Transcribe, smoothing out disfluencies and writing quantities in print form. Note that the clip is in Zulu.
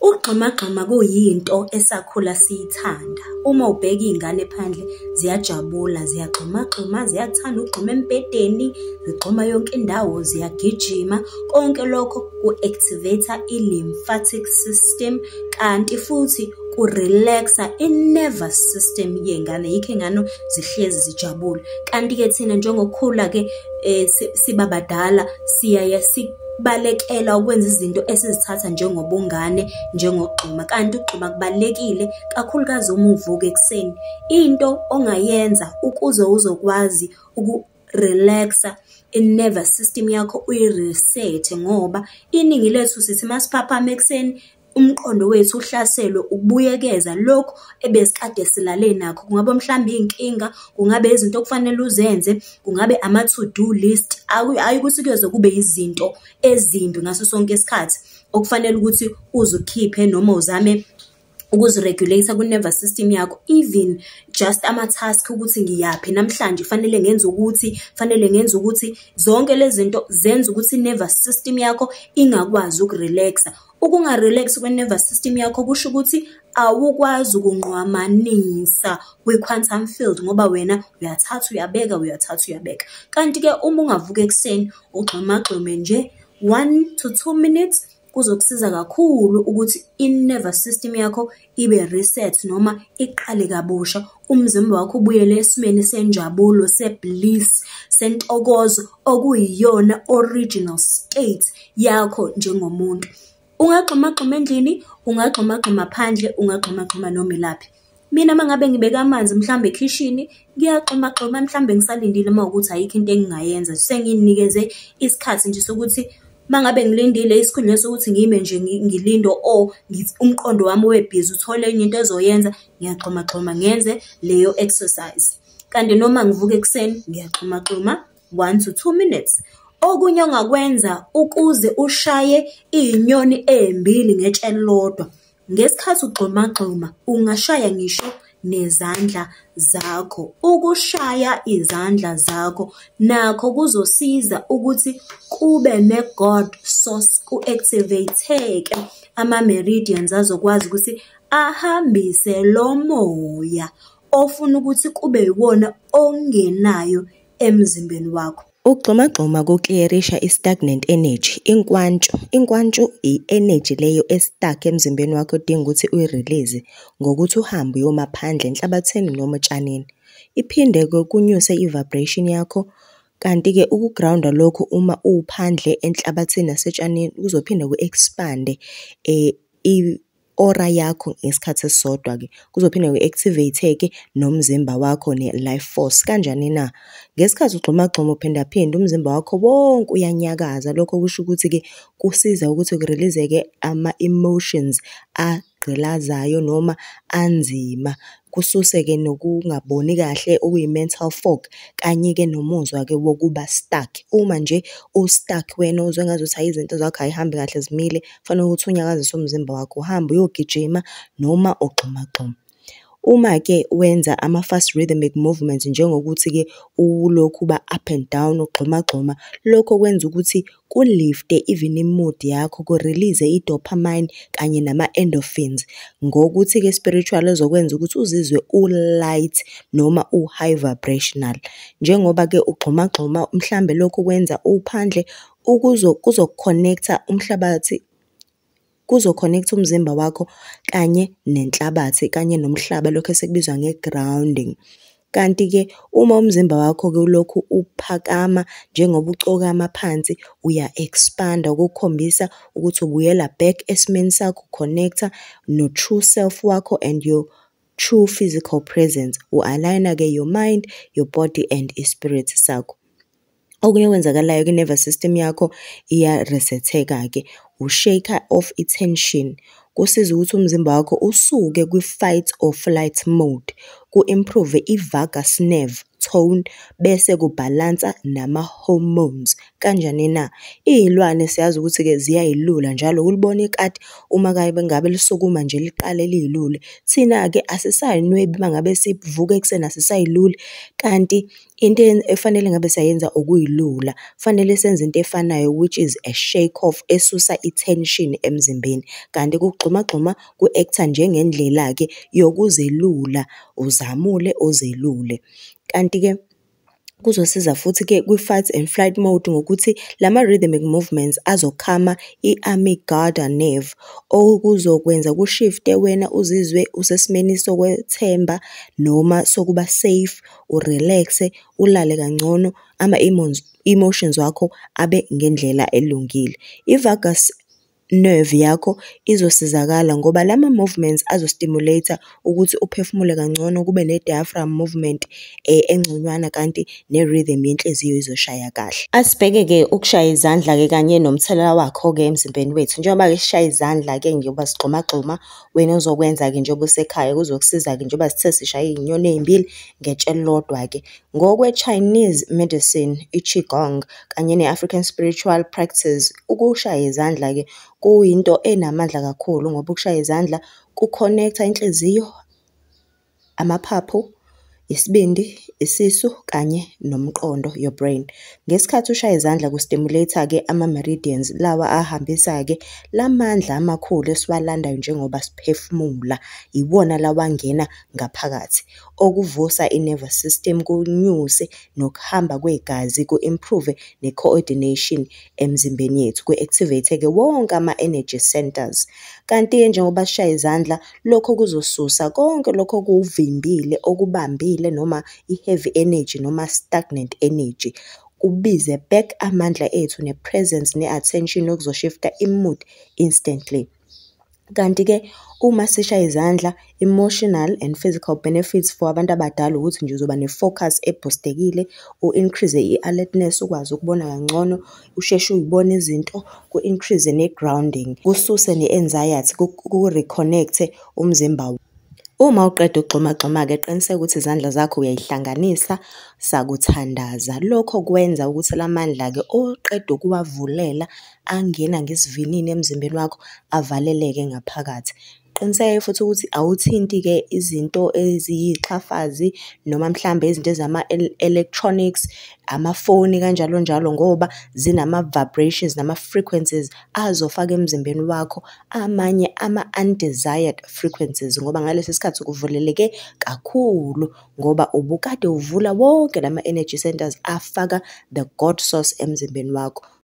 Ukugxumagxuma kuyinto esakhula siyithanda. Uma ubheka iy'ngane phandle ziyajabula, ziyagxumagxuma, ziyakuthanda ukugxuma embhedeni, zigxuma yonke indawo, ziyagijima. Konke lokho ku-activate-a i-lymphatic system, kanti futhi ku-relax-a i-nervous system yey'ngane, yikho iy'ngane zihlezi zijabule. Kanti-ke thina njengokukhula-ke siba badala siyaye balekela ukwenza izinto esizithatha njengobungane, njengokugxuma. Kanti ukugxuma kubalulekile, kakhulukazi uma uvuka ekuseni. Into ongayenza ukuze uzokwazi uku-relax-a i-nervous system yakho uyi-reset-e ngoba iningi lethu sithi masiphaphama ekuseni umqondo wethu uhlaselwe ukubuyekeza lokhu ebesikade silale nakho. Kungaba mhlawumbe iy'nkinga, kungabe izinto okufanele uzenze, kungabe ama-to-do list. Hhayi ukuthi kuyoze kube izinto ezimbi ngaso sonke isikhathi okufanele ukuthi uze ukhiphe noma uzame ukuzi-regulate-a kwi-nervous system yakho. Even just ama-task ukuthi ngiyaphi namhlanje, fanele ngenze ukuthi, fanele ngenze ukuthi. Zonke lezi zinto zenza ukuthi i-nervous system yakho ingakwazi uku-relax-a. Ukunga-relax kwe-nervous system yakho kusho ukuthi awukwazi ukunqwamanisa kwi-quantum field ngoba wena uyathatha uyabeka, uyathatha uyabeka. Kanti-ke uma ungavuka ekuseni ugxumagxume nje 1 to 2 minutes, kuzokusiza kakhulu ukuthi i-nervous system yakho ibe reset noma iqale kabusha, umzimba wakho ubuyele esimeni senjabulo, se-bliss, sentokozo okuyiyona original state yakho njengomuntu. Ungagxumagxuma endlini, ungagxumagxuma phandle, ungagxumagxuma noma ilaphi. Mina uma ngabe ngibeke amanzi mhlawumbe ekhishini, ngiyagxumagxuma mhlawumbe ngisalindile uma kuwukuthi ayikho into engingayenza. Sengiy'nikeze isikhathi nje sokuthi uma ngabe ngilindile esikhundleni sokuthi ngime nje ngilinde or umqondo wami ube busy uthole enye into ezoyenza, ngiyagxumagxuma ngenze leyo exercise. Kanti noma ngivuka ekuseni ngiyagxumagxuma 1 to 2 minutes. Okunye ongakwenza ukuze ushaye iy'nyoni ey'mbili ngetshe elilodwa, ngesikhathi ugxumagxuma ungashaya ngisho nezandla zakho. Ukushaya izandla zakho nakho kuzosiza ukuthi kube ne-God source, ku-activate-eke ama-meridians azokwazi ukuthi ahambise lo moya ofuna ukuthi kube yiwona ongenayo emzimbeni wakho. Ukugxumagxuma ku-clear-isha i-stagnant energy, inkwantshu. Inkwantshu i-energy leyo e-stuck emzimbeni wakho odinga ukuthi uyi-release ngokuthi uhambe uyoma phandle enhlabathini noma otshanini. Iphinde-ke kunyuse i-vibration yakho, kanti-ke uku-ground-a lokhu uma uphandle enhlabathini nasetshanini kuzophinde ku-expand-e i-aura yakho ngesikhathi esisodwa-ke. Kuzophinde ku-activate-ke nomzimba wakho ne-life force. Kanjani na? Ngesikhathi ugxumagxuma uphindaphinda umzimba wakho wonke uyanyakaza. Lokho kusho ukuthi-ke kusiza ukuthi ku-release-eke ama-emotions agqilazayo noma anzima. Kususe-ke nokungaboni kahle okuyi-mental fog, kanye-ke nomuzwa-ke wokuba stuck. Uma nje u-stuck wena uzwa engazuthi hhayi izinto zakho ay'hambi kahle zimile, kufanele ukuthi unyakazise umzimba wakho, uhambe uyogijima noma ugxumagxume. Uma-ke wenza ama-fast rhythmic movements njengokuthi-ke ulokhu uba up and down ugxumagxuma, lokho kwenza ukuthi ku-lift-e even i-mood yakho, ku-release-e i-dopamine kanye nama-endorphins. Ngokuthi-ke spiritual ezokwenza ukuthi uzizwe u-light noma u-high vibrational. Njengoba-ke ugxumagxuma mhlambe lokhu kwenza uphandle kuzoku-connect-a umhlabathi, kuzo-connect-a umzimba wakho kanye nenhlabathi kanye nomhlaba, lokhu esikubizwa nge-grounding. Kanti-ke uma umzimba wakho-ke ulokhu uphakama njengoba ucokama phansi, uya-expand-a okukhombisa ukuthi ubuyela back esimeni sakho, u-connect-a no-true self wakho and your true physical presence. U-align-a-ke your mind, your body and i-spirit sakho. Okunye okwenzakalayo kwi-nervous system yakho iya-reset-eka-ke, u-shake-a off i-tension. Kusiza ukuthi umzimba wakho usuke kwi-fight or flight mode, ku-improve i-vagus nerve tone. tone bese kubhalansa nama-hormones. Kanjani na? Iy'lwane siyazi ukuthi-ke ziyay'lula njalo ulibona ikati uma ngabe lisukuma nje liqale liy'lule. Thina-ke asisay'nwebi uma ngabe sivuka ekuseni asisay'luli, kanti into efanele ngabe siyayenza ukuy'lula. Kufanele senze into efanayo which is a shake off esusa i-tension emzimbeni. Kanti ukugxumagxuma ku-act-a njengendlela-ke yokuzelula, uzamule uzelule. Kanti-ke kuzosiza futhi-ke kwi-fight and flight mode ngokuthi lama-rhythmic movements azo-calm-a i-amygdala nerve, okuzokwenza ku-shift-e wena uzizwe usesimeni sokwethemba noma sokuba safe, u-relax-e, ulale kangcono, ama-emotions wakho abe ngendlela elungile. I-vagus nerve yakho izosizakala ngoba lama-movements azo-stimulate-a ukuthi uphefumule kangcono, kube ne-diaphragm movement engconywana kanti ne-rhythm yenhliziyo izoshaya kahle. Asibheke-ke ukushaya izandla-ke kanye nomthelela wakho-ke emzimbeni wethu. Njengoba-ke sishaya izandla-ke njengoba sigxumagxuma, wena ozokwenza-ke njengoba usekhaya kuzokusiza-ke njengoba sithe sishaya iy'nyoni ey'mbili ngetshe elilodwa-ke. Ngokwe-Chinese medicine, i-Qigong kanye ne-African spiritual practice, ukushaya izandla-ke kuyinto enamandla kakhulu ngoba ukushaya izandla ku-connect-a inhliziyo, amaphaphu, isibindi, isisu kanye nomqondo, your brain. Ngesikhathi ushaya izandla ku-stimulate-a-ke ama-meridians lawa ahambisa-ke lamandla amakhulu esiwalandayo njengoba siphefumula, iwona lawa angena ngaphakathi. Okuvusa i-nervous system, kunyuse nokuhamba kwegazi, ku-improve ne-coordination emzimbeni yethu, ku-activate-ke wonke ama-energy centers. Kanti-ke njengoba sishaya izandla, lokho kuzosusa konke lokho okuvimbile, okubambile noma i-heavy energy noma stagnant energy. Kubize back amandla ethu ne-presence ne-attention okuzo-shift-a i-mood instantly. Kanti-ke uma sishaya izandla, emotional and physical benefits for abantu abadala ukuthi nje uzoba ne-focus e-boost-ekile, u-increase i-alertness, ukwazi ukubona kangcono, usheshe uy'bone izinto, ku-increase ne-grounding, kususe ne-anxiety, ku-reconnect-e umzimba. Uma uqeda ukugxumagxuma-ke qiniseka ukuthi izandla zakho uyay'hlanganisa sakuthandaza. Lokho kwenza ukuthi la mandla-ke oqeda ukuwavulela angena ngesivinini emzimbeni wakho avaleleke ngaphakathi. Qiniseka futhi ukuthi awuthinti-ke izinto eziyixhafazi noma mhlambe izinto ezama-electronics, amafoni kanjalo njalo ngoba zinama-vibrations nama-frequencies azofaka emzimbeni wakho amanye ama-undesired frequencies ngoba ngalesi sikhathi kuvuleleke kakhulu ngoba ubukade uvula wonke lama-energy centers afaka the God source emzimbeni wakho.